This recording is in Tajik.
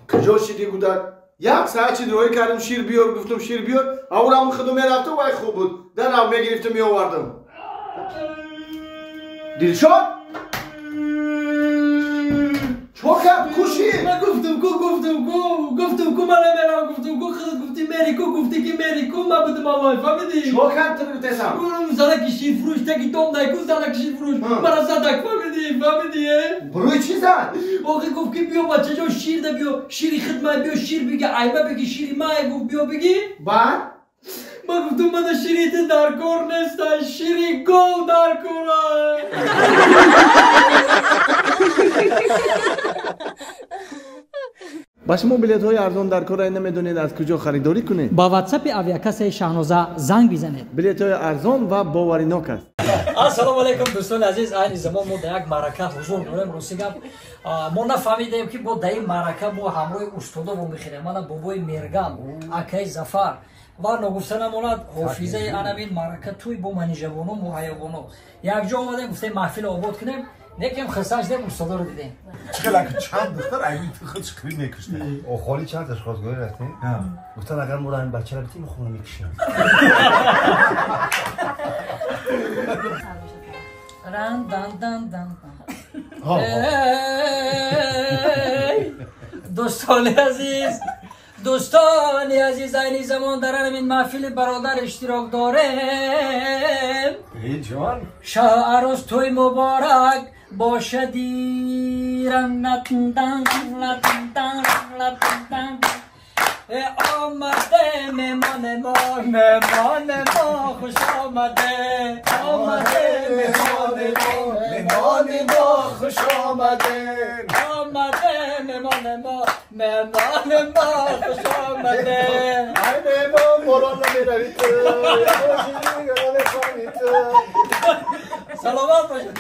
Куҷо шиди гудак? Як саат шид роҳӣ кардем, шир биёр, гуфтум шир биёр, аврам худу мерафту, вай хуб буд. Дарав мегирифтум, меовардам. Дилшод? Чо кард? Куши? Ман гуфтум ку, гуфтум ку, гуфтум ку, ман намерам, гуфтум ку, худат гуфти мери ку, гуфти ки мери ку, ман будум аввал, фаҳмидӣ? Чо кард ту гуфтесам? Занаки ширфурӯш, таки дом дай ку, занаки ширфурӯш, мара задак, фаҳмидӣ, фаҳмидӣ, э? Барои чӣ зад? Охи гуфт ки биё бачаҷон, шир да биё, шири хидмат биё, шир биги, айба биги, шири май, гуфт биё биги. Баъд? Ман гуфтум мана шири ту дар кор нестай, шири гов дар кора. Ба шумо билетҳои арзон дар кора, намедонед аз куҷо харидорӣ кунед? Ба ватсапи авиакассаи Шаҳноза занг бизанед. Билетҳои арзон ва боваринок аст. Ассалому алайкум, дӯстони азиз. Айни замон мо дар як маърака ҳузур дорем. Рости гап, мо нафаҳмидем, ки бо дар ин маърака мо ҳамроҳи устодо вомехӯрем. Мана бобои Мерган, акаи Зафар ва ногуфта намонад, ҳофизаи анамин маърака тӯй бо манижабону муҳайёбону якҷо омадем, гуфтем маҳфил обод кунем. Некем хурсанд шудем, устодоро дидем. Чӣ чанд духтар айби худ шикри мекушта. Охоли чанд таш хостгорӣ рафтем? Гуфтан агар моро ҳамин бачаро битем, хона мекушем. Ран дан дан дан. Дӯстони азиз, дӯстони азиз, айни замон дар ҳамин маҳфили бародар иштирок дорем. Эй ҷон, шоҳ арӯз тӯй муборак бошади. Омаде меҳмони мо, меҳмони мо хуш омаде, омаде меҳмони мо, меҳмони мо хуш омаде, омаде меҳмони мо, меҳмони мо хуш омаде. Ай меҳмон, борон намеравӣ ту, намефаҳмӣ ту. Саломат бошед.